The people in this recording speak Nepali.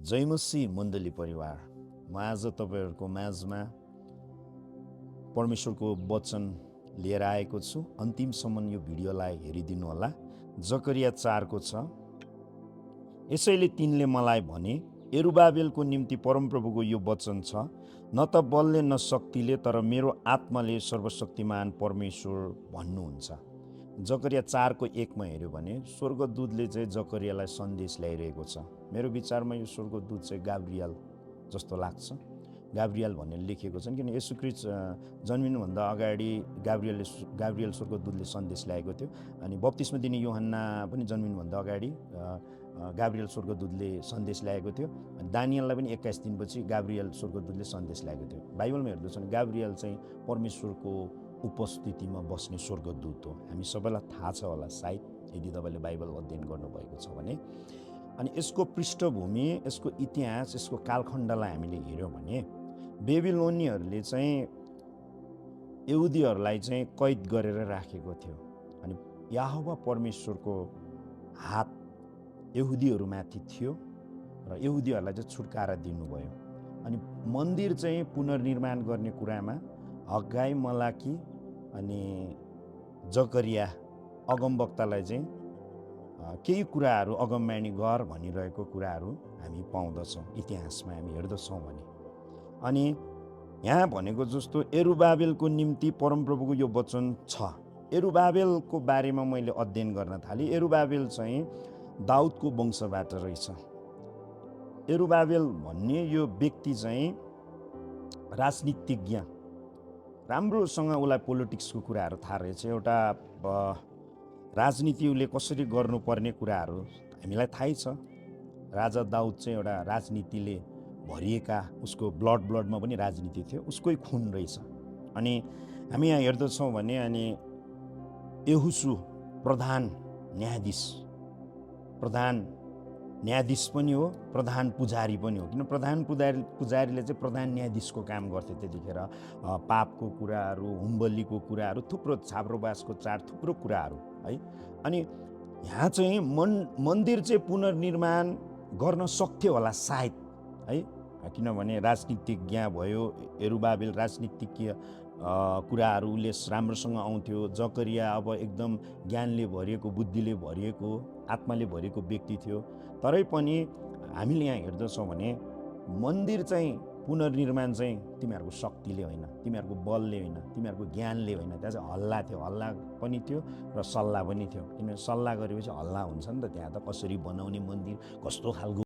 जय मसीह मण्डली परिवार, म आज तपाईहरुको माझमा परमेश्वरको वचन लिएर आएको छु। अन्तिमसम्म यो भिडियोलाई हेरिदिनु होला। जकरिया 4 को छ। यसैले तिनले मलाई भने, यरुबाबेलको निम्ति परमप्रभुको यो वचन छ, न त बलले न शक्तिले, तर मेरो आत्माले सर्वशक्तिमान परमेश्वर भन्नुहुन्छ। जकरिया 4 को 1 मा हेर्यो भने स्वर्गदूतले चाहिँ जकरियालाई सन्देश ल्याइरहेको छ। मेरो विचारमा यो स्वर्गदूत चाहिँ गाब्रियल जस्तो लाग्छ। गाब्रियल भनेर लेखिएको छ किन येशूख्रीष्ट जन्मिनुभन्दा अगाडि गाब्रियल स्वर्गदूतले सन्देश ल्याएको थियो। अनि बप्तिस्मा दिने यूहन्ना पनि जन्मिनुभन्दा अगाडि गाब्रियल स्वर्गदूतले सन्देश ल्याएको थियो। अनि दानियललाई पनि 21 दिनपछि गाब्रियल स्वर्गदूतले सन्देश ल्याएको थियो। बाइबलमा हेर्दछौँ गाब्रियल चाहिँ परमेश्वरको उपस्थितिमा बस्ने स्वर्गदूत हो। हामी सबैलाई थाहा छ होला सायद, यदि तपाईले बाइबल अध्ययन गर्नुभएको छ भने। अनि यसको पृष्ठभूमि, यसको इतिहास, यसको कालखण्डलाई हामीले हेर्यौँ भने बेबिलोनीहरूले चाहिँ यहुदीहरूलाई चाहिँ कैद गरेर राखेको थियो। अनि यहोवा परमेश्वरको हात यहुदीहरूमाथि थियो र यहुदीहरूलाई चाहिँ छुटकारा दिनुभयो। अनि मन्दिर चाहिँ पुनर्निर्माण गर्ने कुरामा हग्गाई, मलाकी अनि जकरिया अगमवक्तालाई चाहिँ केही कुराहरू अगमबाणी गर भनिरहेको कुराहरू हामी पाउँदछौँ, इतिहासमा हामी हेर्दछौँ भने। अनि यहाँ भनेको जस्तो यरुबाबेलको निम्ति परमप्रभुको यो वचन छ। यरुबाबेलको बारेमा मैले अध्ययन गर्न थालेँ। यरुबाबेल चाहिँ दाउदको वंशबाट रहेछ। यरुबाबेल भन्ने यो व्यक्ति चाहिँ राजनीतिज्ञ, राम्रोसँग उसलाई पोलिटिक्सको कुराहरू थाहा रहेछ। एउटा राजनीति उसले कसरी गर्नुपर्ने कुराहरू हामीलाई थाहै छ। राजा दाउद चाहिँ एउटा राजनीतिले भरिएका, उसको ब्लडमा पनि राजनीति थियो, उसकै खुन रहेछ। अनि हामी यहाँ हेर्दछौँ भने अनि यहोशू प्रधान न्यायाधीश पनि हो, प्रधान पुजारी पनि हो। किन प्रधान पुजारीले चाहिँ प्रधान न्यायाधीशको काम गर्थे त्यतिखेर। पापको कुराहरू, हुम्बलीको कुराहरू, थुप्रो छाप्रोबासको चाड, थुप्रो कुराहरू है। अनि यहाँ चाहिँ मन्दिर चाहिँ पुनर्निर्माण गर्न सक्थ्यो होला सायद है, किनभने राजनीतिज्ञ भयो यरुबाबेल, राजनीतिज्ञ कुराहरू उसले राम्रोसँग आउँथ्यो। जकरिया अब एकदम ज्ञानले भरिएको, बुद्धिले भरिएको, आत्माले भरिएको व्यक्ति थियो। तरै पनि हामीले यहाँ हेर्दछौँ भने मन्दिर चाहिँ पुनर्निर्माण चाहिँ तिमीहरूको शक्तिले होइन, तिमीहरूको बलले होइन, तिमीहरूको ज्ञानले होइन। त्यहाँ चाहिँ हल्ला थियो, हल्ला पनि थियो र सल्लाह पनि थियो। किनभने सल्लाह गरेपछि हल्ला हुन्छ नि त। त्यहाँ त कसरी बनाउने मन्दिर, कस्तो खालको